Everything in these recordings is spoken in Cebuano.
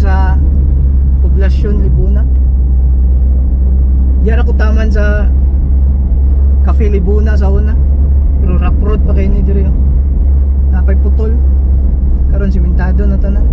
Sa Poblasyon Libuna. Diyan ako taman sa Cafe Libuna sa una. Pero rough road pa kayo ni diri, oh. Napay putol. Karon simentado na tanan.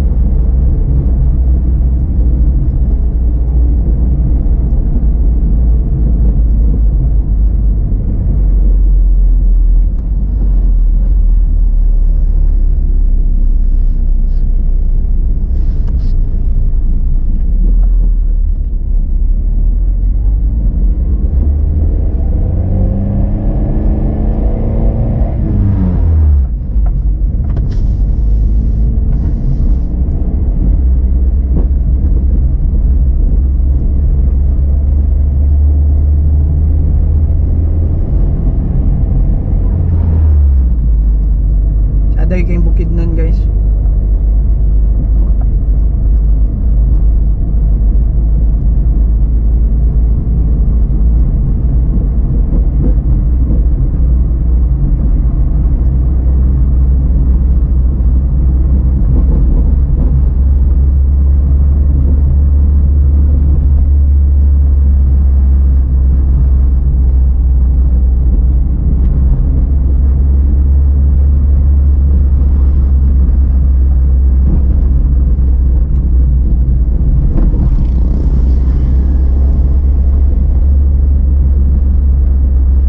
Saday kayong bukid nun, guys.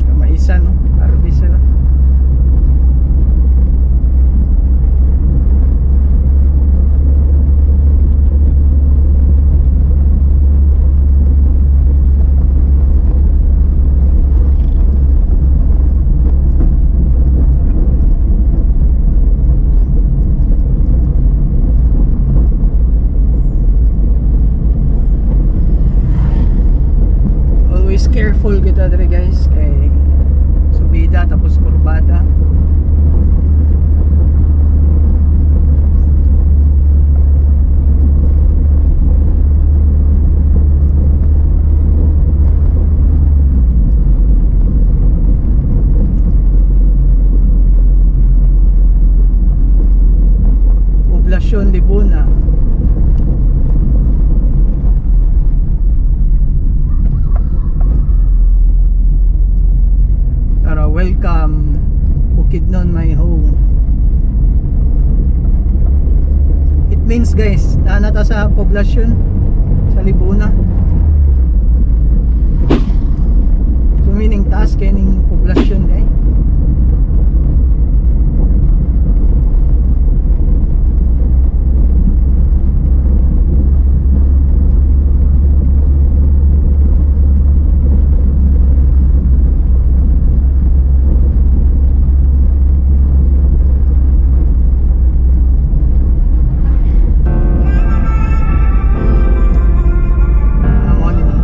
Kamaisan, no? Harvest sila. Always careful kita diri, guys, kay subida tapos kurbada. Poblasyon Libuna. Tara, welcome Bukidnon, my home. It means, guys, naa na ta sa poblasyon sa Libuna. So meaning taas kay ning poblasyon eh. Ah, mao ni, no?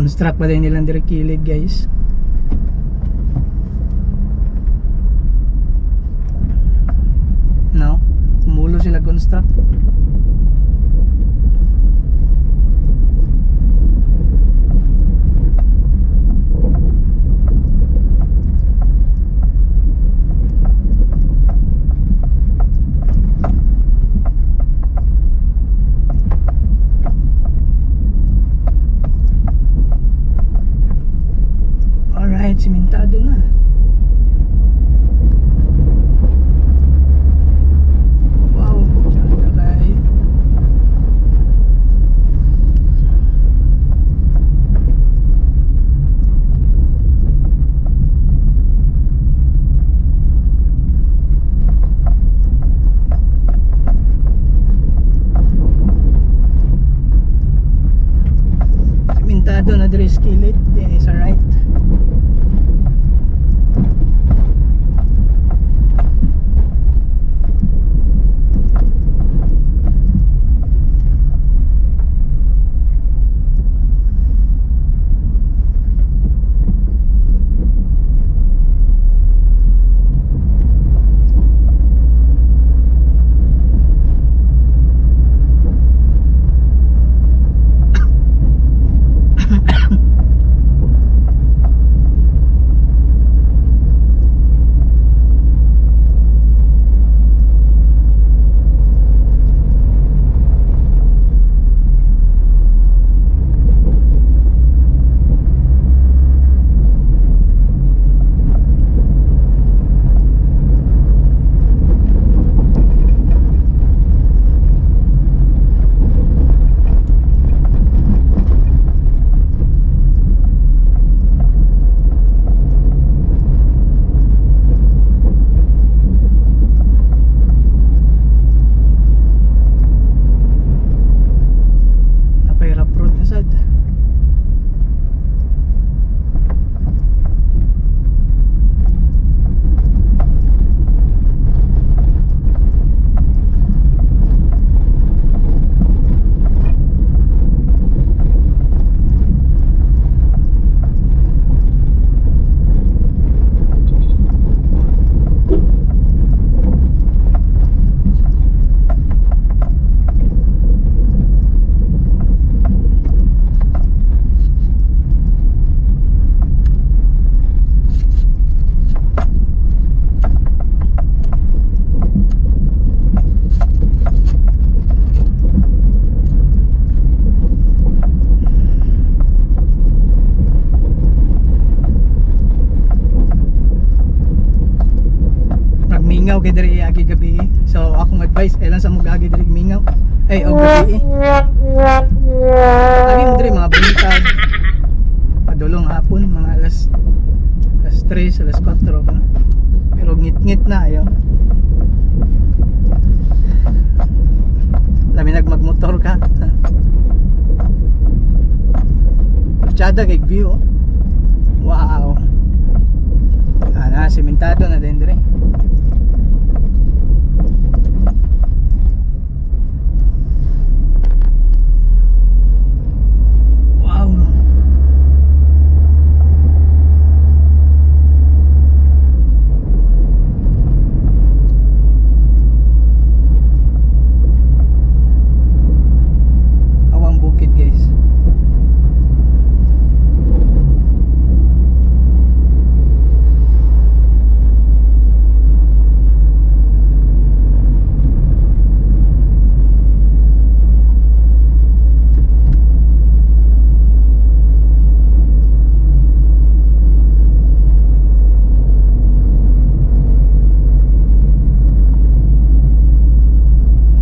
Construct pa din nilang dire kilid, guys. No? Kumulo sila construct. Simentado na diri sa kilid, di sa right. Napay rough road na sad. Nagmingaw kay diri agi gabi. So akong advice, ilan sa mo agi diri mingaw. Ay, og gabi. Agi mo diri mga buntag. Padulong hapon mga alas alas 3, alas 4 pa na. Pero ngit-ngit na ayo. Lami nagmagmotor ka. Tsada kay view, oh. Wow. Ah, na sementado na din diri. Wow. Awang bukid, guys.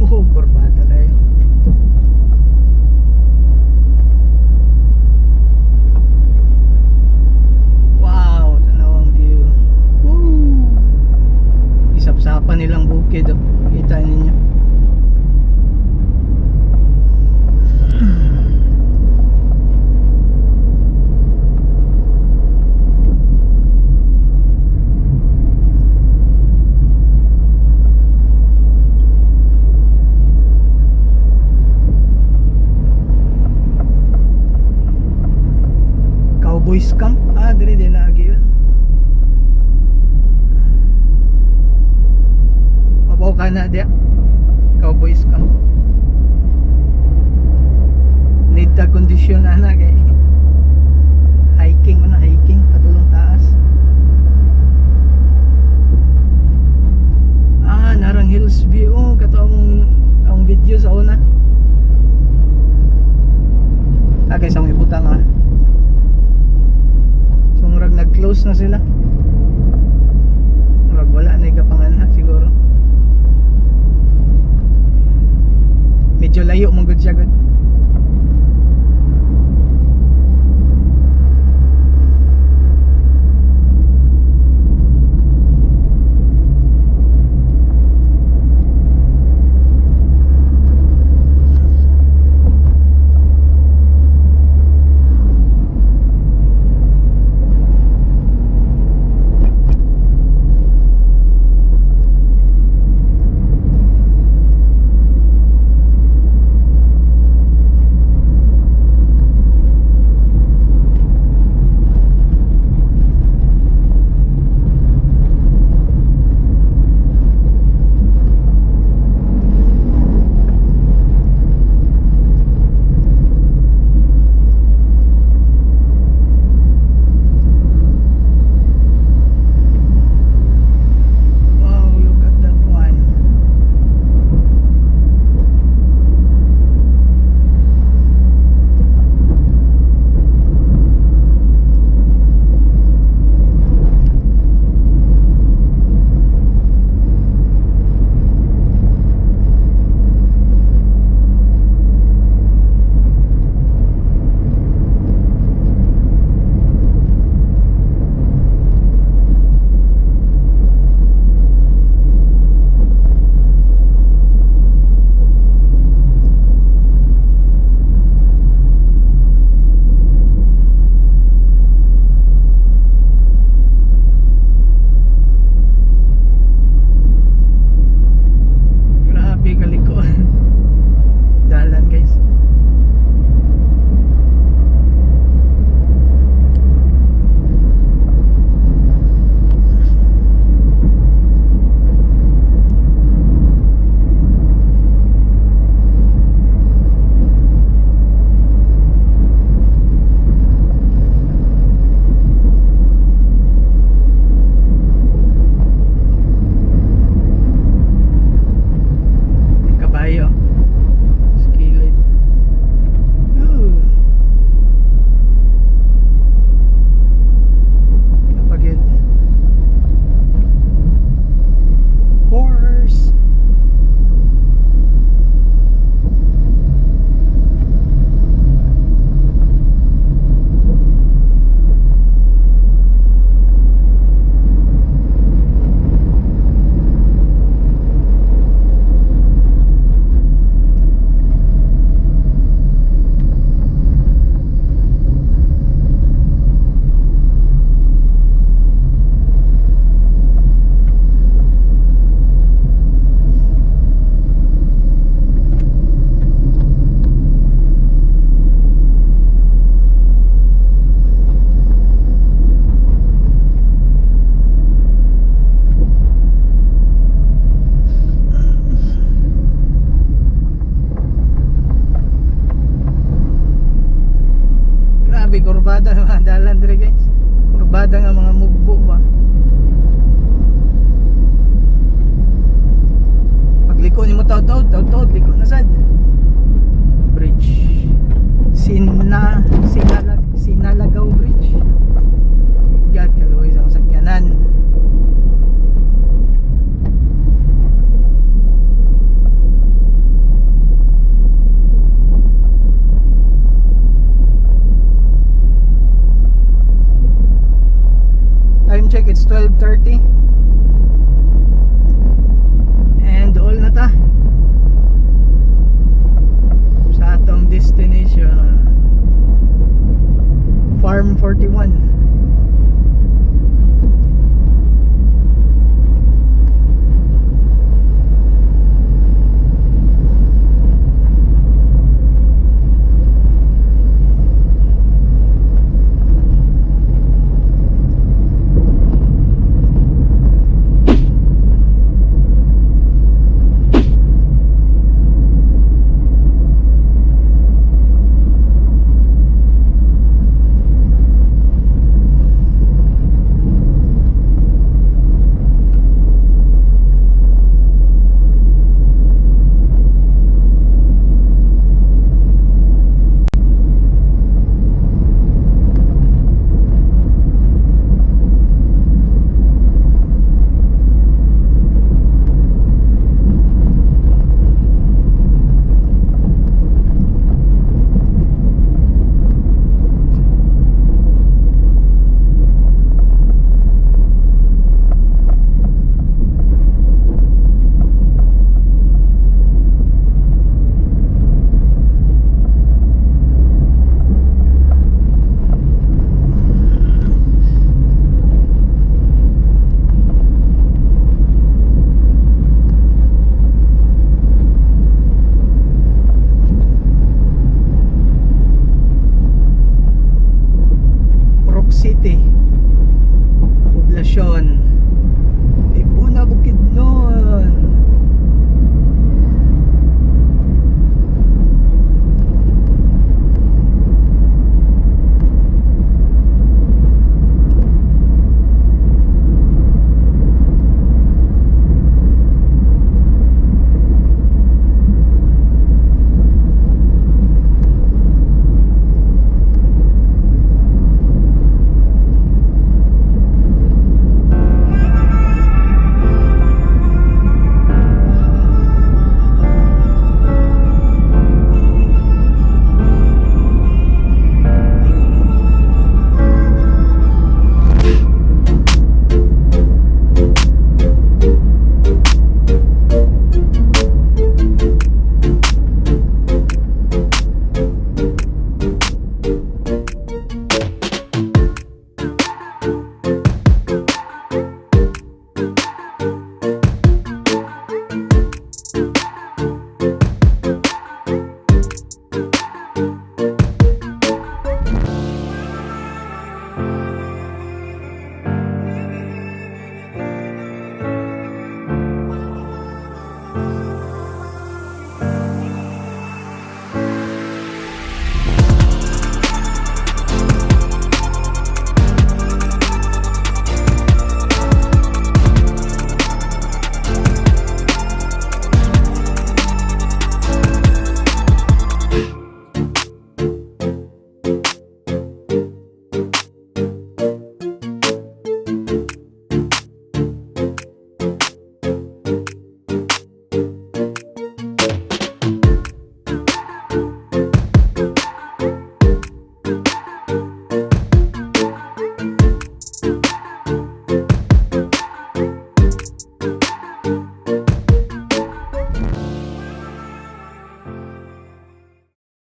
Oh, kurbada kayo. Wow, tanawang view. Woo! Isapsapan nilang bukid, oh. Kita ninyo. Cowboys Camp. Ah, dire din na agi yun. Mabaw ka na diya. Cowboys Camp. Need ta kondisyon ana kay hiking man na hiking padulong taas. Ah, Narang Hills View. Oh, kato among video sa una. Ah, guys, ang ibutang ah. So murag nag-close na sila. Murag wala na ikapanganha siguro. Medyo layo man gud siya gud. Kurbada ang mga dalan dire, guys. Kurbada nga mga mugbo ba. Pagliko nimo taw-taw, taw-taw, liko na sad. Bridge. Sinalagaw Bridge. God, kaluoy sa sakyanan. Time check, it's 12:30. And all na ta sa atong destination, Farm 41.